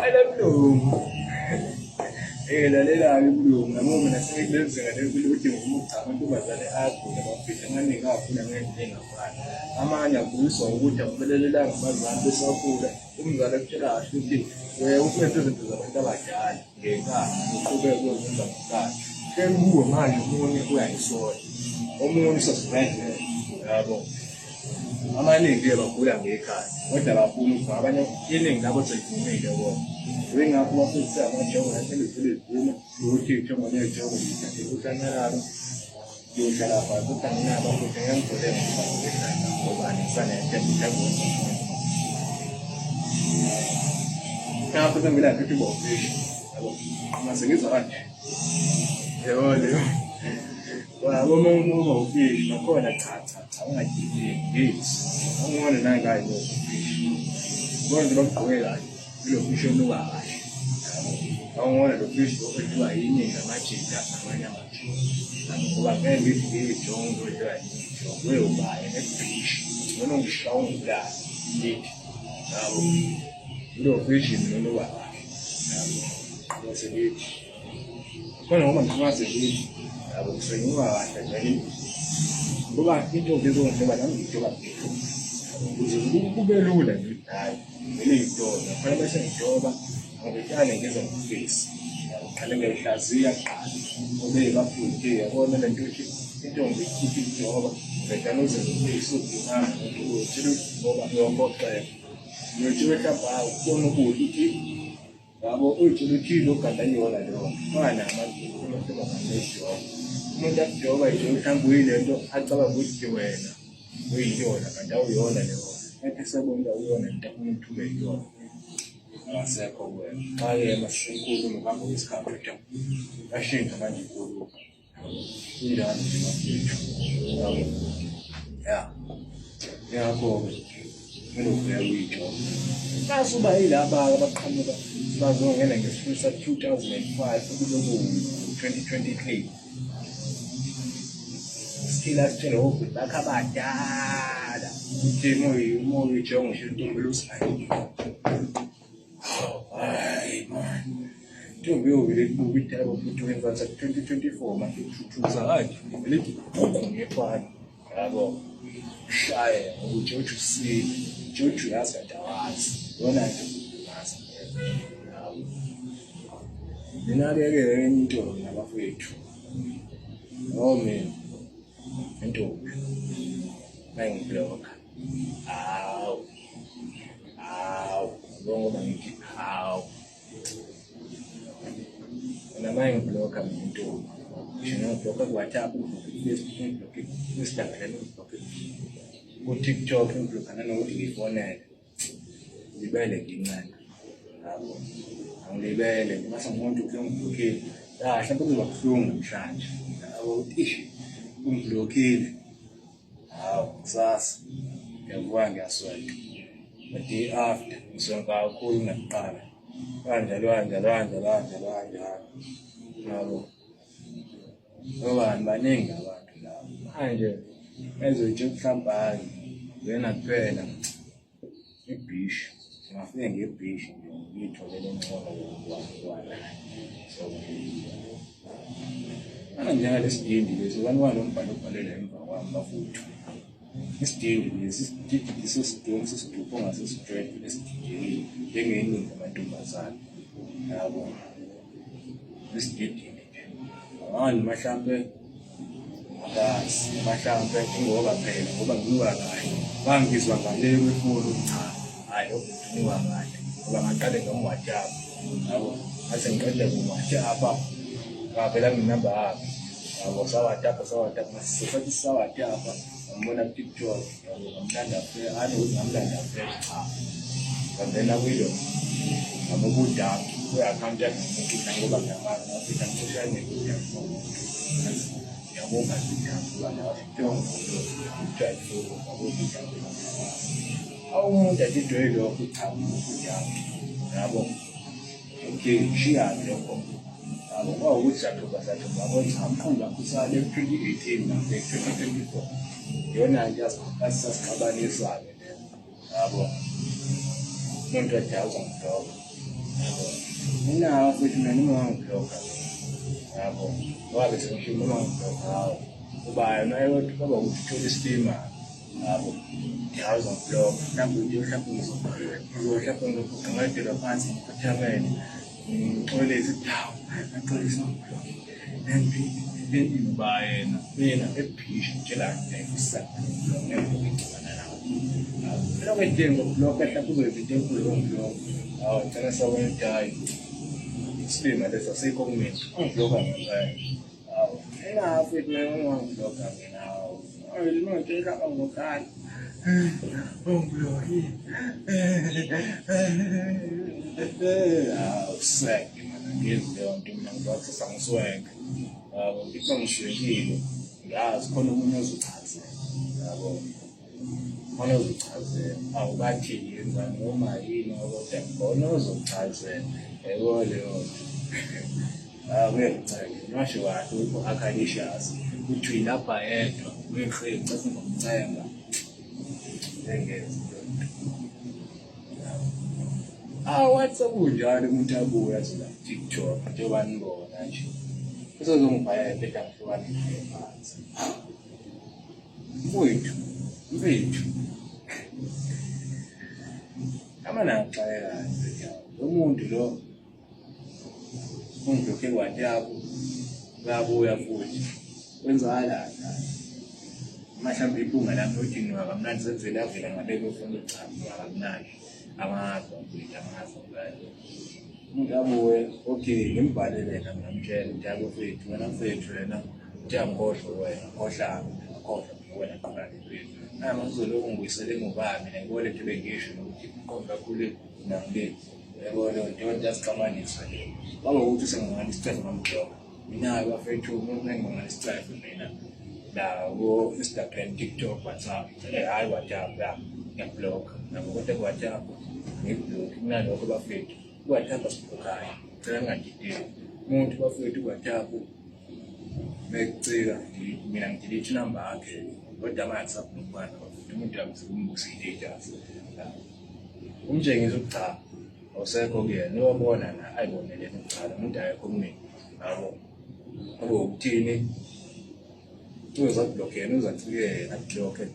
Fayela mlungu. Eh lalela-ke mlungu, yabo mina sengikule zinga lempilo ukuthi ngifuna ukuthi amantombazane agule bafisa amaningi agula ngendlela engafani. Amanye aguliswa ukuthi awubelelelanga abazali besakhula, umzali akutshela kahle ukuthi wena usuwenza izinto zabantu abadala ngenkani, uqhubeke uyozenza ngenkani. Hleli kuwe manje omunye uyayisola, omunye usesibhedlela, yabo. Amaningi-ke bagula ngekhaya kodwa bafuna ukuva abanye iningi labo selivumile bona. Yingakho bafundise amajongo naselivele livume ukuthi ijongo nejongo lithathe uhlanya lalo liyohlala phansi ukuthi anginabo futhi ngeke ngivule ngoba ngoba ngisanethemba. Ngakho sengilapha ukuthi ubawufishi yabo mase ngizwa kanje yebo leyo wabo uma uma ufishi nakhona cha cha cha ungajiki ngithi angibone nangayi lo fishi bona nje bakugqoke kahle ilo fishi onuka kahle awungona lo fishi lo odliwa yiningi amajita namanye amajita ngoba ngeke ngithi ngiyijongo odliwa yiningi ijongo uyobaya nefishi ngcono ngishaya ungibulale ngithi yabo ilo fishi mina onuka kahle yabo bese ngithi khona ngoba ngimazi ngithi yabo ngisenyuka kahle nje ngoba intombi izongijoba nami ngijoba ukuze kube lula ngithi hhayi kumele ngijobe khona bese ngijoba ngibetshane ngize ngifise ngiqale ngiyayihlaziya kuqala ngobe bafuthi yabona le nto ukuthi intombi ikhiphe ijoba ngibetshane uze ngifise udinga ukuthi ngoba ngiyophoxeka ngiyothi mhlawumbe ukubona ukudla ukuthi Yabo uyitshela uthile ogada iyona leyo nto. Fana manje amantombazane ejoba. Umuntu akujoba nje mhlawumbe uyile nto acabanga ukuthi wena uyiyona kanti awuyona leyo. Ethi sebona awuyona into afuna ukuthi ube yiyona. Akasekho kuwena. Xa-ke masisenkulumo kuhamba kwesikhathi kodwa yashintsha manje inkulumo. Injalo nje bafethu. Yabo. Ya. Ngakho-ke kumele uvele uyijobe. Nasuba yilaba-ke abaqhamuka bazongena ngesifundo sa-2005 kube ku-2023. Sithila sitshele obhuti bakhe abadala ukuthi uma uyijonga ngisho intombi lusayi. Hayi man. Ntombi yovele kubuka idaba futhi wenza 2024 manje uthuthuza kanje vele ithi bhuku ngefani. Yabo. Shaye ukuthi uthi usile. Uthi uyazi kanti awazi. Yona nto uyazi. Yabo. Mina-ke ke enye into nabafowethu. No mina. Intombi. Mayingibloka. Hawu. Hawu, ngoba ngithi hawu. Mina uma ngibhlokha mina intombi. Ngisho nangibhlokha ku-WhatsApp, ngibhlokhe ku-Facebook, ngibhlokhe ku-Instagram, ngibhlokhe ku-TikTok, ngibhlokha nanokuthi ngifonele. Ngibele ngincane. Yabo. Angilibele nje mase ngumuntu usengibhlokhile. Ya, mhlawumbe kuzoba buhlungu namhlanje. Yabo ukuthi ish ungibhlokhile. Hawu, kusasa ngiyavuka ngiyaswenka. The day after ngiswenka kakhulu kunakuqala. Kanjalo kanjalo kanjalo kanjalo kanjalo. Yabo. Ngoba baningi abantu laba. Manje ezothi mhlawumbe hayi wena kuphela ibhishi ngingafike ngebhishi nje ngiyitholele inqola yokuwala so ana njengalesidindi lesi ubani walo mbhalo obhalele emva kwami bafuthu isidindi lesi isididi sesidonsi sesidupho ongasesistraight esididekile njengeningi amantombazane yabo isididile nje angani mhlampe Angazi noma hlampe ingoba phela ngoba nginuka kahle bangizwa ngale kwefoni ukuthi cha hhayi lo bhuti unuka kahle ngoba ngaqale ngam-WhatsApp yabo ngase ngiqede ku-WhatsApp ngavela nginamba yakhe yabo sa-WhatsApp sa-WhatsApp ngasesathi sa-WhatsApp ngambona ku-TikTok yabo ngamlanda fresh hayi nokuthi ngamlanda fresh cha ngangena kuyilo ngamubuda kwi-akhawunti yakhe ngomuntu ngoba ngiyamazi ngafika ngisosha nje ngiyabonga awumuntu adidwe lokho cha umuntu yabo okay shiyani lokho yabo kwawukuthi siyaqhuba siyaqhuba yabo cha umqondo wakho usale ku-2018 nase-2024 iyona nto yasasixabanisa-ke leyo yabo umuntu athi awuzangidroba Yabo. Mina futhi mina noma wangibloka. Yabo. Wabe sengisho noma ngibloka hawo. Uba naye kodwa kwaba ukuthi uthole istima. Yabo. Hawu uzongibloka. Mhlawumbe nje mhlawumbe ngizohlapha ngizoguqa phansi ngikhothamele. Ngixolise ukuthi hawu ngaxolisa ngibloke. Then uba yena mina ebhishi ngitshela ngifisa ngeke ngigcina nawo. Mina ngidinga ngobloka mhlawumbe uzoyenza into enkulu ngobloka. Hawu ngicela sawena ukuthi hayi isilima leso asikho kumina. Ungibloka ngempela. Hawu mina futhi mina ungangibloka mina. Hawu ngitshela ngokhala. Ungiblokile. Hawu swag mina ngiyenzi leyo nto mina ngibathisa ngiswag. Yabo ngithi ngishwekile ngiyazi khona omunye ozochazela. Yabo. Khona ozochazela. Awubathi yenza noma yini kodwa khona ozochazela. Yebo leyo nto. Ah uyakucela. Ngasho kahle ukuthi u-Akhalicious uthi uyilapha yedwa uyiqheli ngicela ngomcenga. Engenzi leyo nto. Ah wathi sekunjalo umuntu abuye aze la TikTok njengoba nibona nje. Usezongibhalela into engahlukani naye phansi. Mfowethu, mfethu. Amana ngixakeka nje lo muntu lo ungilokhe kwaTabu uyabuya futhi kwenzakalani la mhlawumbe iphunga lami lothi nginuka kamnandi senzele avela ngabe kufuna cha nginuka kamnandi angazi mfethu angazi ngale umuntu abuye okay ngimbhalele yena mina mtshele ukuthi yabo mfethu wena mfethu wena uthi angikhohlwe wena khohlanga khohlwa wena qhubeka nempilo nami ngizolokhu ngibuyisele emuva mina ngibone into bengisho nokuthi umqondo kakhulu nangile yabo leyo nto yonke yasixabanisa le kwaba ukuthi sengingana isicefe ngambloko mina-ke bafethu umuntu engingana isicefe mina la ko-Instagram TikTok WhatsApp hhayi WhatsApp ya ngiyabhlokha nabo kodwa ku-WhatsApp ngibhlokhi kunalokho bafethu ku-WhatsApp asiblokhayo cela ngingadideki umuntu bafethu ku-WhatsApp mekucika mina ngidelete inamba yakhe kodwa manje sabhlokana bafethu umuntu uyambusa i-status umtshengisa ukuthi cha awusekho kuyena uyobona na ayibonele ukuthi cha lo muntu akekho kumina yabo kube ukuthini uzoza kubhlokhe yena uzathi yena akublokhe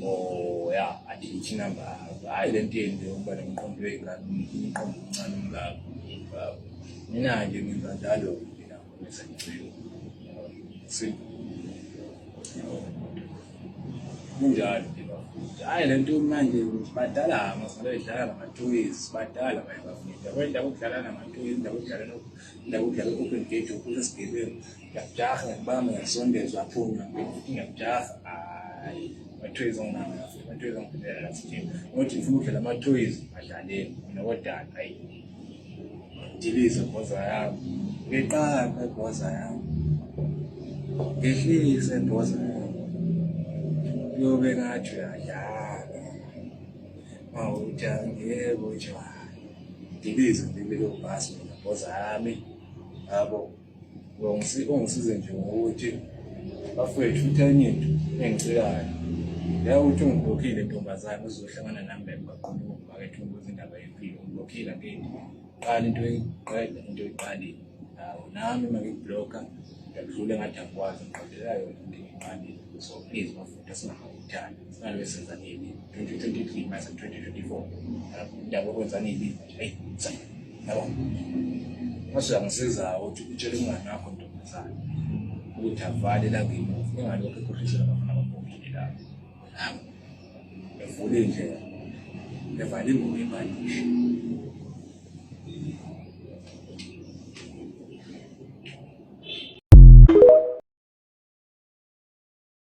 o ya adelete inamba hhayi le nto yeni yokuba nomqondo wey'ngane umqondo omncane omngako yabo mina nje ngenza njalo mina bese ngicela simple kunjalo nje bafowethu hhayi le nto manje badala masale bedlala namathoyizi badala baye bafowethu yabo indaba yokudlala namathoyizi indaba yokudlala indaba yokudlala i-open gate yokuphusha isigebengu ngiyakujaha ngiyakubamba ngiyakusondeza uyaphunywa futhi ngiyakujaha hhayi amathoyizi anginawo bafowethu amathoyizi angiphelela la sithini ngokuthi ngifuna ukudlala amathoyizi adlaleni mina kodala hhayi dilize bhoza yami ngiqaphe bhoza yami ngehlise bhoza yami kuyobe ngathi uyadlala mawuthi angiyebo utshwala dilize nje kulelo bhasi mina bhoza yami yabo ungisize nje ngokuthi bafowethu futhi enye into engicikayo yakuthi ungiblokhile ntombazane uzohlangana nami emgwaqweni wokumakethe ungibuza indaba yempilo ungiblokhile angeke qala into oyiqeda into oyiqalile hawu nami uma ngikubhlokha ngiyakudlula engathi angikwazi ngiqedela yona into engiyiqalile so please bafunda singahawuthanda sinalobe senza nini 2023 mase 2024 indaba yokwenza nini eyi yabo mase uyangisiza ukuthi utshele umngane wakho ntombazane ukuthi avale la ngemuva engalokhu ekhohlisela abafana ababhokile lapho evule indlela evale ingoma ebhalishe.